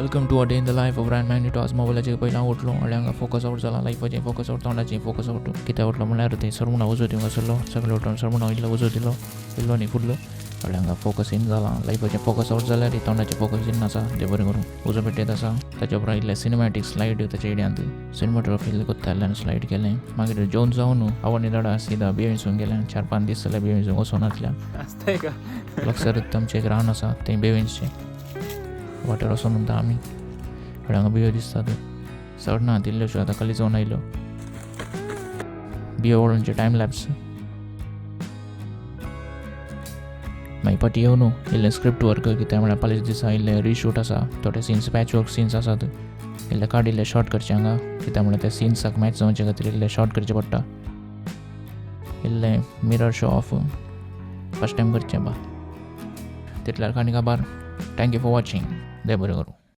Welcome to a day in the life of Ryan Magnito. आज मोबायलाचेर पयलीं हांव उठलो आनी हांगा फोकस आवट जाला लायफाचें, फोकस आवट तोंडाचें फोकस आवट. कित्याक उठलो म्हणल्यार थंय सरमुणा उजो दिवंक आसलो. सगळे उठून सरमुणा इल्लो उजो दिलो, इल्लो न्ही फुल्ल. आनी हांगा फोकस इन जाला लायफाचें, फोकस आवट जाल्यार तोंडाचें फोकस इन आसा. देव बरें करूं. उजो पेटयत आसा. ताच्या उपरांत इल्लें सिनेमॅटीक स्लायड, ताच्या एडियांत सिनेमाटोग्राफी इल्लें कोत्ता स्लायड केलें. मागीर जेवन जावन आवय दाडा सिदा बेविसूंक गेलें. 4-5 दीस जाल्यार बेविसूंक वचोनासल्या. आसताय का? लागसरच आमचें एक रान आसा, थंय बेविंचचें वाटेर वचोन म्हणटा आमी. आनी हांगा बियो दिसतात, चड ना तिल्ल्योश्यो. आतां खाली जावन आयल्यो बियो वळोवचे टायम लॅप्स. मागीर फाटीं येवन इल्लें स्क्रिप्ट वर्क, कित्याक म्हळ्यार फाल्यां दिसा इल्लें रिशूट आसा. थोडे सिन्स, पॅच वर्क सिन्स आसात, इल्ले काड इल्ले शॉर्ट करचे हांगा, कित्याक म्हळ्यार ते सिन्साक मॅच जावचे खातीर इल्ले शॉर्ट करचे पडटा. इल्लें mirror show off first time करचें बा. तितल्यार काणी काबार. Thank you for watching. देव बरें करूं.